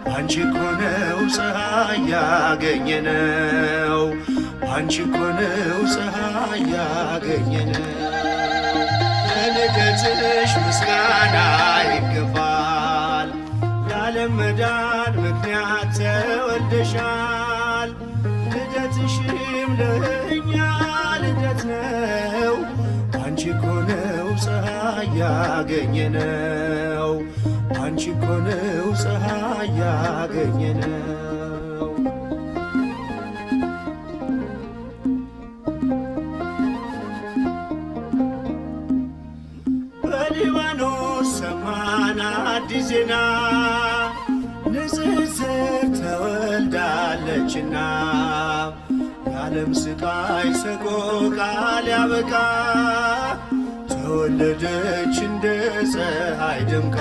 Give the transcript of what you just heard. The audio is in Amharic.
ባንቺ እኮ ነው ፀሐይ ያገኘነው። ባንቺ እኮ ነው ፀሐይ ያገኘነው። ለልደትሽ ምስጋና ይገባል። ለዓለም መዳን ምክንያት ተወልደሻል። ልደትሽም ለእኛ ልደት ነው። ባንቺ እኮ ነው ፀሐይ ያገኘነው። ባንቺ እኮ ነው ፀሐይ ያገኘነው። በሊባኖስ ሰማን አዲስ ዜና፣ ንጽሕት ተወልዳለችና፣ የዓለም ስቃይ ሰቆቃ ሊያበቃ ተወለደች እንደ ፀሐይ ደምቃ።